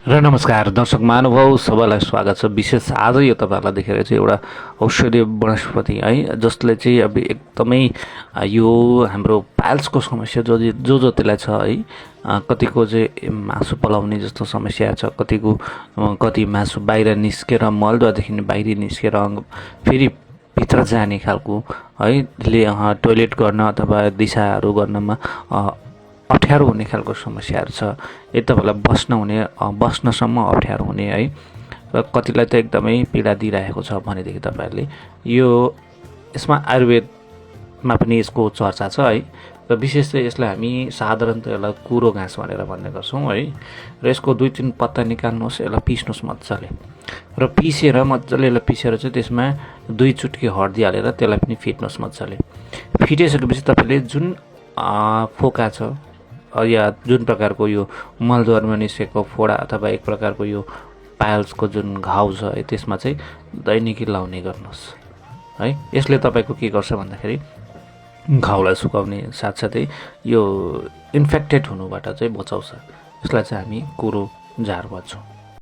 र नमस्कार दर्शक महानुभाव सबैलाई स्वागत छ। विशेष आज यो तपाईँहरूलाई देखेर चाहिँ एउटा औषधीय वनस्पति है, जसले चाहिँ अब एकदमै यो हाम्रो पाइल्सको समस्या जो जतिलाई छ है, कतिको चाहिँ मासु पलाउने जस्तो समस्या छ, कति मासु बाहिर निस्केर मलद्वादेखि बाहिर निस्केर फेरि भित्र जाने खालको है, टोइलेट गर्न अथवा दिशाहरू गर्नमा अप्ठ्यारो हुने खालको समस्याहरू छ। यदि तपाईँलाई बस्नसम्म अप्ठ्यारो हुने है, र कतिलाई त एकदमै पीडा दिइरहेको छ भनेदेखि तपाईँहरूले यसमा आयुर्वेदमा पनि यसको चर्चा छ है। र विशेष चाहिँ यसलाई हामी साधारणतः यसलाई कुरो घाँस भनेर भन्ने गर्छौँ है। र यसको 2-3 पत्ता निकाल्नुहोस्, यसलाई पिस्नुहोस् मजाले, र मजाले यसलाई पिसेर चाहिँ त्यसमा 2 चुट्की हर्दी हालेर त्यसलाई पनि फिट्नुहोस् मजाले। फिटिसकेपछि तपाईँले जुन फोका छ या जुन प्रकारको यो मलद्वारमा निस्केको फोडा अथवा एक प्रकारको यो पाइल्सको जुन घाउ छ है, त्यसमा चाहिँ दैनिकी लाउने गर्नुहोस् है। यसले तपाईँको के गर्छ भन्दाखेरि घाउलाई सुकाउने साथसाथै यो इन्फेक्टेड हुनुबाट चाहिँ बचाउँछ। यसलाई चाहिँ हामी कुरो जार भन्छौँ।